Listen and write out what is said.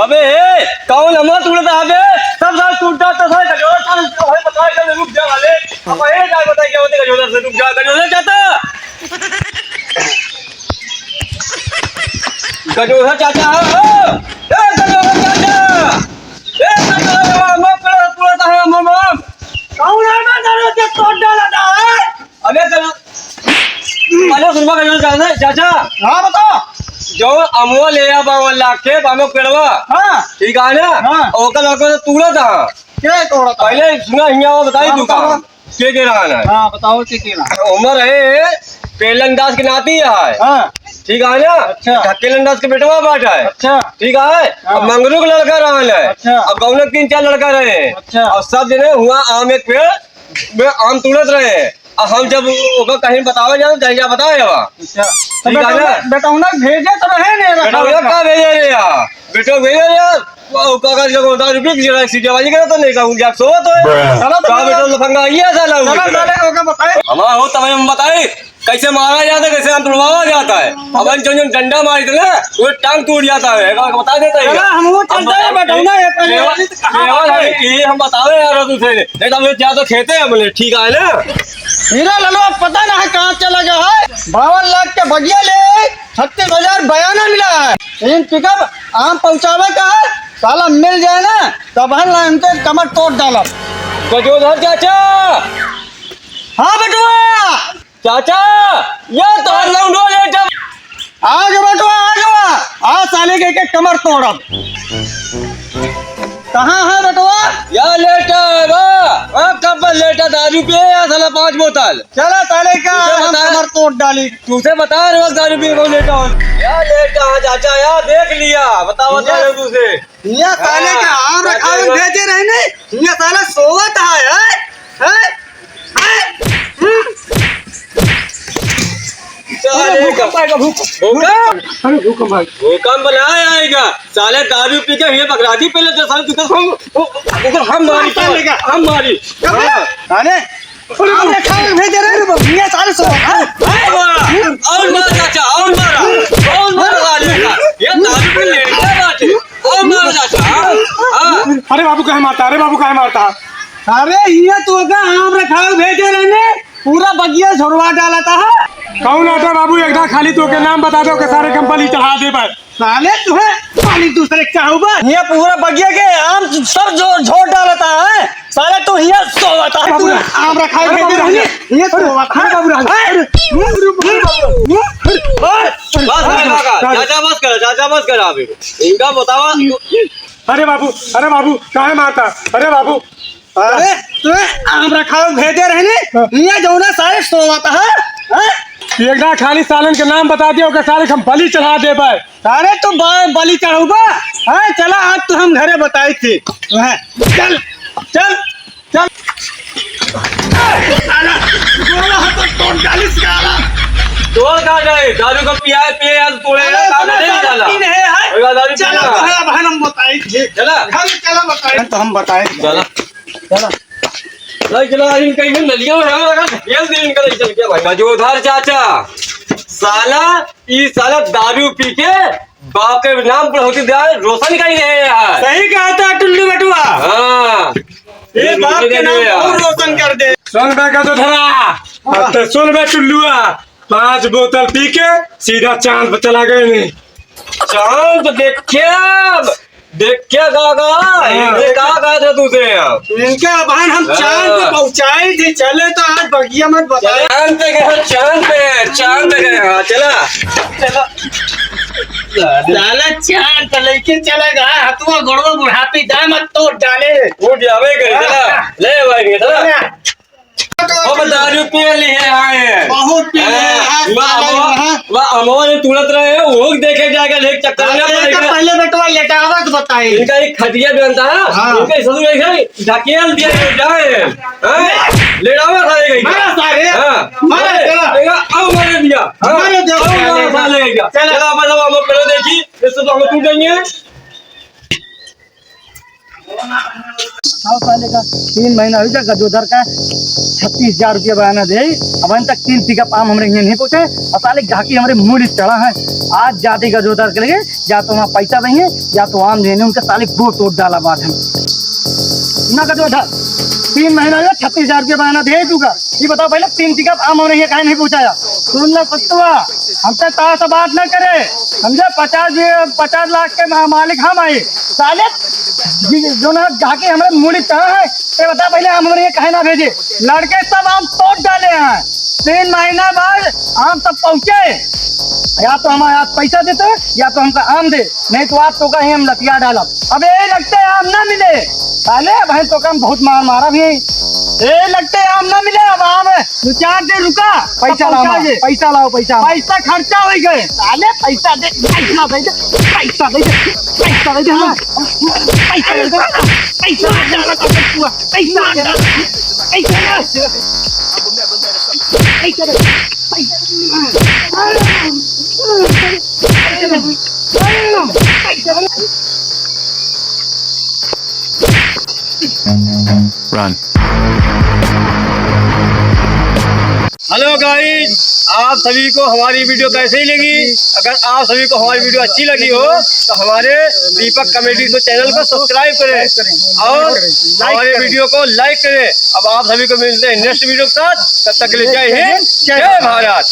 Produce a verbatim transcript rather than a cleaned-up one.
अबे हे, कौन अमवा तोड़त है बे? सब साल टूट जाता है, गजोधर साहब, हमें बताए, चल, रुक जा, वाले। अब ये क्या बताए, क्या होते, गजोधर से रुक जा, गजोधर चाचा। गजोधर चाचा, हो, हो। ए, गजोधर चाचा। ए, गजोधर, अमवा तोड़त है, अमवा। कौन है बे, दारू के तोड़ डाला था, है? अबे चल, अरे सुनवा, कहियो जाने, चाचा। हाँ, बताओ। जो अमवा ले आ बावन लाख के, बावन पेड़वा। हाँ। ठीक है ना? हाँ। ओकर लड़का तो तूड़ा था। के तोड़ा था? पहले सुना, हियाँ वो बताई हाँ, तू बताओ। काम। के के रहा ना? हाँ, बताओ, के के रहा? उमर है, पेलन दास के नाती है। हाँ। ठीक है ना? अच्छा। ढकेलन दास के बेटवा बाटा है। अच्छा। ठीक है? हाँ। अब मंगरू के लड़का रहा है। अच्छा। अब गौनक तीन चार लड़का रहे। अच्छा। और सब जने हुआ आम एक पेड़ में आम तोड़त रहे। आ हम जब ओकर कहीं बतावे जाओ, जहिया बतावे जावा। अच्छा। तो ठीक है ना? बेटौना, बेटौना भेजे तो रहे ने, रखा बेटौना रखा। का भेजे रे यार? बेटो भेजे रे यार। वो ओकर का जब उधार रुपये की जरा सीटेबाजी करे तो नहीं कहूँ, जाके सोवत है। चलो तो का बेटो लफंगा ये साला चलो, उनके। चलो, ओके बताए। हमारा हो तब हम बताए, कैसे मारा जाता है, कैसे आम तुड़वावा जाता है। अब हम जो, जो डंडा मारी थे ना, वो टांग टूट जाता है, एक बार बता देता है। चलो, हम वो अब चलते हैं, बताओ, बेटौना, ये पहले केवल, केवल है, ये हम बतावे यार तुझे। नहीं तो हम ज्यादा खेते हैं बोले, ठीक है ना? हीरा लालो, अब पता ना है कहाँ चला गया है। बावन लाख के बगिया ले, छत्तीस हजार बयाना मिला है। तीन पिकअप आम पहुँचावे का है, साला मिल जाए ना, तब हम ना इनके कमर तोड़ डालब। गजोधर चाचा। हाँ बेटुआ। चाचा, ये तो लौंडो लेटा। आ गया बेटवा, आ गया। आ साले के, के कमर तोड़ब। कहाँ है बेटवा? या लेटा है बा। आ कब लेटा, दारू पिए या साला पाँच बोतल। चला साले का तुझे हम बता, कमर तोड़ डाली। तुझे बता रहे हो दारू पिए को लेटा हो। या लेटा है चाचा, या देख लिया, बताओ, बता रहे हो तुझे। हियाँ साले के हाँ, आम रखावे के भेजे रहे ने, हियाँ साला सोवत है, हैं? हैं? हैं? हम्म। साले अरे भूकंप का आएगा, भूकंप। भूकंप? अरे भूकंप भाई। भूकंप ना आएगा। साले दारू पी के ये बकराजी पहले तो साले तुझे हम, ओ, ओ, हम मारी, साले का। हम मारी। कब रे? हाँ। साले अरे, आम रखावे भेजे रहे रे बाबू, ये साले सो, हाँ? और मारा, और मारा चाचा, और मारा, और मारा साले का। ये दारू पी लेटा बाटे, और मारा चाचा, हाँ? हाँ। अरे बाबू, काहे मारता? अरे बाबू, काहे मारता? अरे, ये तो का आम रखावे भेजे रहे ने, पूरा बगिया झोरवा डाला था। कौन आता बाबू, एक दा खाली तो के नाम बता दो के सारे कंपनी चढ़ा दे भाई। साले तुहे खाली दूसरे का हुआ। ये पूरा बगिया के आम सब जो झोर डालता है। साले तू हियाँ सोवत है। बाबू तू राज। आम रखा है, अरे बाबू राज। ये सोवत है। अरे बाबू राज। अरे, अरे, अरे, अरे, बस, बस, बस, बस, चाचा बस करा, चाचा बस करा अभी। इनका बतावा। अरे बाबू, अरे बाबू, काहे मारता? अरे बाबू। अरे, तू आम रखावे भेजे रहने, हाँ। हियाँ जौना सारे सोवत है, हैं? एक दा खाली सालन के नाम बता दियो, ओके सारे हम बलि चढ़ा देबै। अरे तू बा-, बलि चढ़ौबा? हाँ, चला आज तू हम घरे बताई थी। हाँ, चल, चल, चल। साला, गोला हाथ तोड़ डाली साला। तोड़ का जाए? दारू का पिया है, पिए यार, तोड़े अरे, यार, दारू इतना नहीं दारू डाला। पीने है, हाँ? ओए, दारू चला पीना। तो है, अब हम बताई थी। चला। घर चला बताई। तो हम बताई। चला। चला। लई चला, इन कहीं में नलिया में हमें लगा, ढकेल दे इनका, लई चल के भाई। गजोधर चाचा, साला, ई साला दारू पी के बाप के नाम पर होती जाए, रोशन कहीं रहे यार। सही कहा था टुल्लू बेटुआ। हाँ। ये ये बाप रोशन के नाम नहीं यार। और रोशन कर दे। सुन बे गजोधरा, अब तो सुन बे टुल्लुआ, पांच बोतल पी के सीधा चांद पर चला गए नहीं। चांद देखे अब। देख क्या कहा, कहा? हाँ। इनसे कहा, कहा था तुझे अब? इनका बहन हम हाँ। चांद पे पहुंचाए थे, चले तो आज बगिया मत बताए। चांद पे गए, चांद पे, चांद पे गए, हाँ, चला। चला। साला चांद पे लेके चला गया, हथुआ गोड़वा बुढ़ापी दामद तोड़ डाले। उठ जावे गए, चला। हाँ। ले भाई, चला। चला। अब दारू पिए लिए आए हैं। बहुत पिए हैं, हाँ, आज वाह, साला वाह, यहाँ। वाह, अमवा ने तुरंत रहे हैं, वो देखे जाके एक चक्कर में अरे, पड़ तो गया। पहले बेटवा लेटावत बताई। इनका एक खटिया भी बनता है, हाँ। इनका ससुर एक है, ढकेल दिया ये जाए हैं। हाँ? लेटावा था ये कहीं। मारा सारे। हाँ। मारा अरे, चला। देखा, अब मारे दिया। हाँ? मारे दिया, अब मारा चला। साले गया। चला। चला, अब हम, हम पहले देखी, इससे तो हम टूट जाएंगे। साव साले का तीन महीना होइ गया गजोधर का, छत्तीस हजार रुपया बयाना दे, अबहिन तक तीन पिकअप आम हमरे हियाँ नहीं पहुँचे, और साले गाहकी हमरे मूड़ी चढ़ा है। आज जाते गजोधर के लगे, या तो वहाँ पैसा देंगे, या तो आम देंगे, उनका साले गोड़ तोड़ डाला बात है। ना गजोधर, तीन महीना होइ गया, छत्तीस हजार रुपया बयाना दे चुका। ये बताओ पहले, तीन पिकअप आम हमरे हियाँ काहे नहीं पहुँचाया? सुन ला सत्तुआ, हमसे तार से बात ना करे, समझे? पचास, पचास लाख के मा-, मालिक हम आए, साले जि-, जो ना गाहकी हमरे मूड़ी चढ़ा है, ये बता पहले, आम हमरे हियाँ काहे ना भेजे? लड़के सब आम तोड़ डाले हैं। तीन महीना बाद आम सब पहुँचे, या तो हम आज पैसा देते, या तो हमका आम दे, नहीं तो आज तोका ही हम लतिया डालब। अब ए लगते आम ना मिले, साले भाई तोका हम बहुत मार मारा भी। ए लगते आम ना मिले, अब आम दो चार दिन रुका, पैसा तब लाओ, पहुँचा दे। पैसा लाओ, पैसा। पैसा खर्चा होइ गए, साले पैसा दे, पैसा दे दे, पैसा दे दे, पैसा दे दे, हाँ। पैसा दे दे, पैसा दे दे, पैसा दे दे, पैसा दे दे। Run. हेलो गाइस, आप सभी को हमारी वीडियो कैसी लगी? अगर आप सभी को हमारी वीडियो अच्छी लगी हो तो हमारे दीपक कॉमेडी शो चैनल को सब्सक्राइब करें और हमारे वीडियो को लाइक करें। अब आप सभी को मिलते हैं नेक्स्ट वीडियो के साथ, तब तक के लिए जय हिंद, जय भारत।